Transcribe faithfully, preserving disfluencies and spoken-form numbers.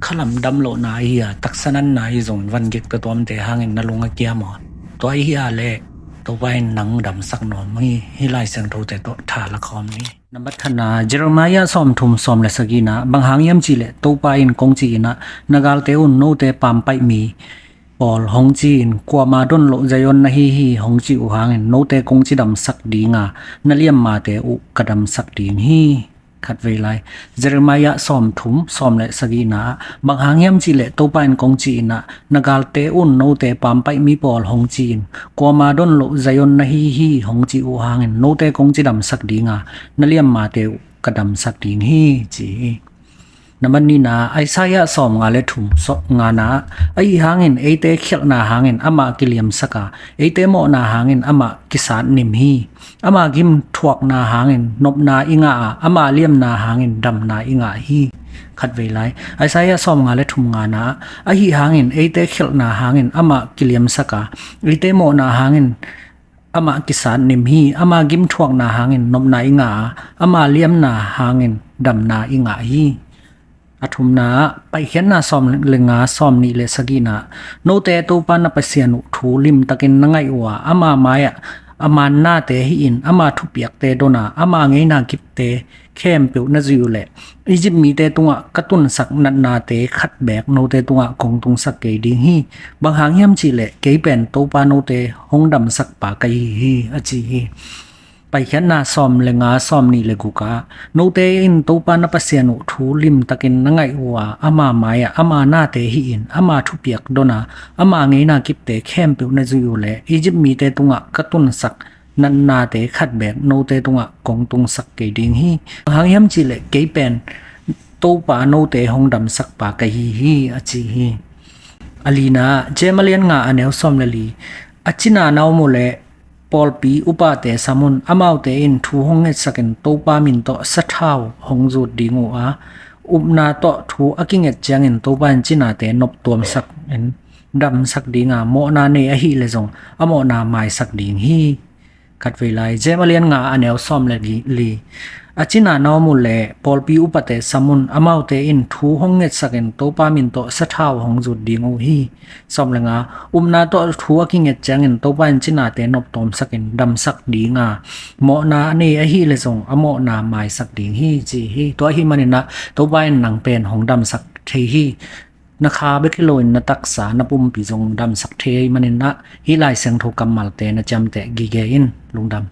khalam dam lohna ahi a, taksa natna ahi zongin van gik tuamtuamte hangin na lung a kia maw? Tua ahi a leh Topa in nang damsak nuam hi. Hih Lai Siangthote tawh tha la khawm ni. Nambat khatna, Jeremiah sawmthum sawm le sagihna, bang hang hiam cihleh Topa in kong ci-in ah, na galte un note pampaih mi pawl hong ci-in, kuama don loh Zion na hi hi hong cih uh hangin note kong cidamsak ding a, na liammate uh ka damsak ding hi. Khatvei lai, Jeremiah sawmthum sawm le sagihna ah, bang hang hiam cihleh Topa in kong ci-in ah, na galte un note pampaih mi pawl hong ci-in, kuama don loh Zion na hi hi hong cih uh hangin note kong cidamsak ding a, na liammate uh ka damsak ding hi, ci hi. Nambat nihna, Isaiah sawmnga le thum sawmngana ah, ahi hangin eite khialhna hangin amah kiliamsak a, eite mawhna hangin amah kisatnim hi. Ama gimthuakna hangin nopna i ngah a, ama liamna hangin damna i ngah hi. Khatvei lai, Isaiah sawmnga le thum ngana ah, ahi hangin eite khialhna hangin amah kiliamsak a, eite mawhna hangin amah kisatnim hi. Ama gimthuakna hangin nopna i ngah a, ama liamna hangin damna i ngah hi. A thumna ah, Paikhiatna sawm le nga, sawmnih le sagihna ah, note Topa na Pasian uh thu limtakin na ngaih uh a, ama mai-ah a mannate hih in, ama thupiakte don a, ama ngeina kipte khempeuh na zuih uh leh, Egypt mite tungah ka tunsak natnate khat beek note tungah kong tungsak kei ding hi. Bang hang hiam cihleh kei pen Topa note hong damsakpa ka hi hi, a ci hi. Paikhiatna sawm le nga, sawmnih le guk ah, note in Topa na Pasian uh thu limtakin na ngaih uh a, ama mai-ah a mannate hih in, ama thupiak don a, ama ngeina kipte khempeuh na zuih uh leh, Egypt mite tungah ka tunsak natnate khat beek note tungah kong tungsak kei ding hi. Bang hang hiam cihleh kei pen Topa note hong damsakpa ka hi hi, a ci hi. A lina ah, James a lian nga, a neu sawm le li, a cina na om uh leh pawlpi upate sam un. Amaute in thu hong ngetsakin Topa min tawh sathau hong zut ding uh a, upna tawh thu a kinget ciangin Topa in cinate noptuamsak in damsak ding a, mawhna nei ahih leh zong a mawhna maisak ding hi. Khatvei lai, James a lian nga, a neu sawm le li, li. A cina na om uh leh pawlpi upate sam un. Amaute in thu hong ngetsakin Topa min tawh sathau hong zut ding uh hi. Sawm le nga, upna tawh thu a kinget ciangin Topa in cinate noptuamsakin damsak ding a, mawhna a nei ahih leh zong a mawhna maisak ding hi, ci hi. Tua ahih manin ah Topa in nang pen hong damsak thei hi. Na kha bek hi loin na taksa, na pumpi zong damsak thei ahih manin ah hih Lai Siangtho kammalte na ciamteh gige in. Lungdam.